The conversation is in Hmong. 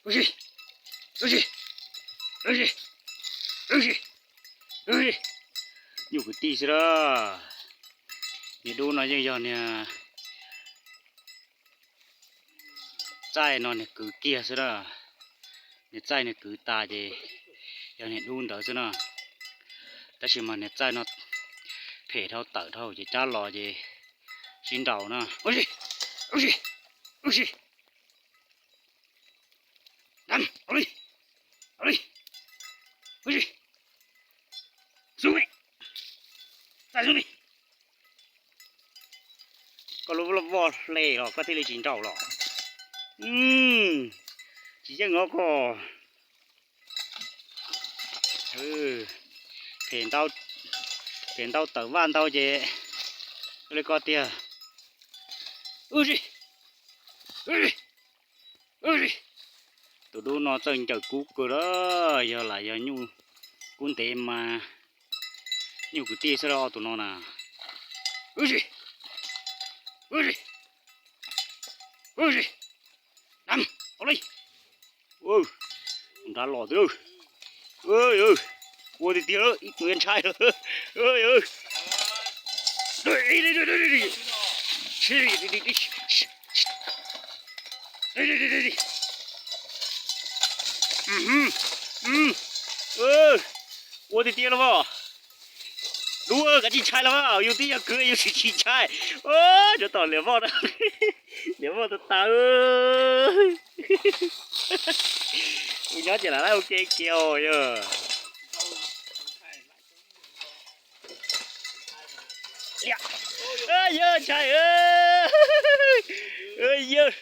Ub si, ub si, ub si, ub si, ub si. Nyuj kwv tij xwb las. Niag dub no yeej yog niag txaij no niag kwv kiag xwb na. Niag txaij niag kwv tas ces yog niag dub ntawd xwb na. Tab sis mas niag txaij no phem dhau tawm dhau ces cab los ces sib nraus na. Ub si, ub si, ub si. Dam, au li, au li, ub si. Xub me, txaij xub me. Koj lub voj hle los koj thiaj li tsis nraus los. Tsis yeej os koj. Phem ntau, phem ntau tawm vaj ntau ces ua li ko tiag. Ub si, ub si, ub si. Tus dub no txawj ncaws kub kawg lawm, yog lam yog nyuj kub ntev mas nyuj kwv tij xwb los tus no na. Ub si, ub si, ub si. Dam, au li. Nrad los twb, ua tiag tiag, ib tug ntshai lawm. Ua tiag tiag los as. Dub, kav tsij ntshai los as, yus twb yog kwv yus tsis tsis ntshai. Tsov tom liam voj, liam voj tas tas. Kuv nyob ces lam laib ua ke kiag os yog. Yawg ntshai, yawg.